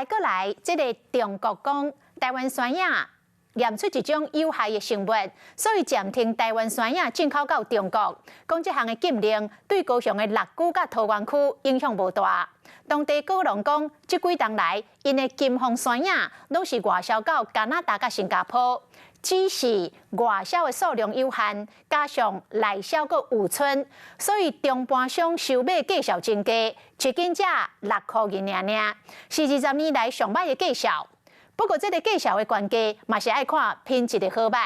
來閣來，這个中國講台灣山仔驗出一種有害的生物，所以暫停台灣山仔進口到中國。講這項的禁令對高雄的六龜佮桃園區影響無大。當地果農講，這幾冬來，𪜶的金鳳山仔攏是外銷到加拿大佮新加坡，只是外銷的數量有限，加上內銷閣有賰，所以中盤商收買價數真低，一斤才6箍銀爾爾，是20年來上䆀的價數。不過，這个價數的懸低嘛是愛看品質的好䆀。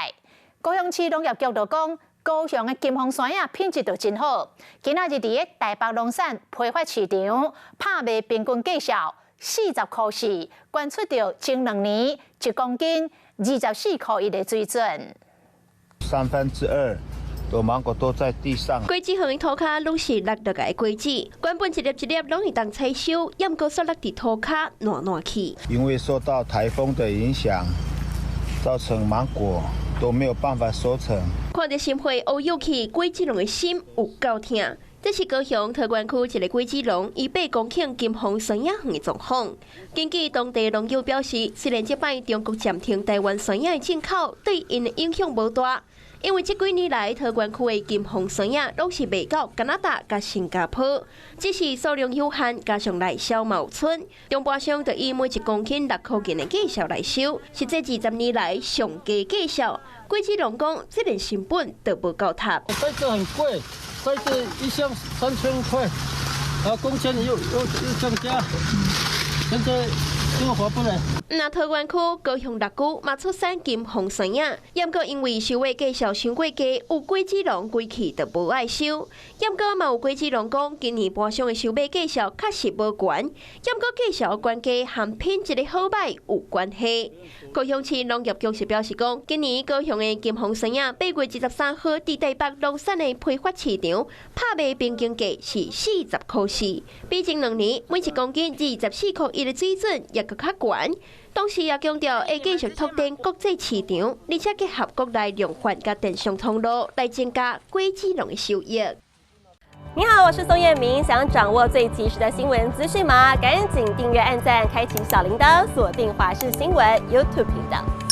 高雄市農業局就講，高雄的金鳳山仔品質就真好。今仔日佇咧台北農產批發市場拍賣平均價數40箍4，懸出著前2年1公斤24箍1的水準。 2/3的芒果都在地上。果子園塗跤攏是落落來的果子，原本一粒一粒攏會當採收，猶閣煞落佇塗跤爛爛去。因為受到颱風的影響，造成芒果都沒有辦法收成。看著心血烏有去，果子農的心有夠疼。這是高雄桃園區一个果子農，伊8公頃金鳳山仔園的狀況。根據當地農友表示，雖然這擺中國暫停台灣山仔的進口，對𪜶的影響無大。因為這幾年來，桃園區的金鳳山仔攏是賣到加拿大佮新加坡，只是數量有限，加上內銷嘛有賰，中盤商就以每1公斤6箍銀的價數來收，是這20年來上低價數。果子農講，這連成本都無夠貼。袋子很貴，袋子一箱3000塊，啊，工錢又增加，現在都划不來。若桃園區高雄六龜嘛出產金鳳山仔，毋過因為收買價數傷過低，有果子農規氣就無愛收。毋過嘛有果子農講，今年盤商的收買價數確實無懸，毋過價數懸低和品質的好䆀有關係。高雄市農業局是表示講，今年高雄的金鳳山仔8月23號佇台北農產的批發市場拍賣平均價是40箍4，比前2年每1公斤24箍1的水準猶閣較懸。同時也強調會繼續拓展國際市場，而且結合國內量販佮電商通路來增加果子農的收益。你好，我是宋燕明，想掌握最及時的新聞資訊嗎？趕緊訂閱、按讚、開啟小鈴鐺，鎖定華視新聞 YouTube 頻道。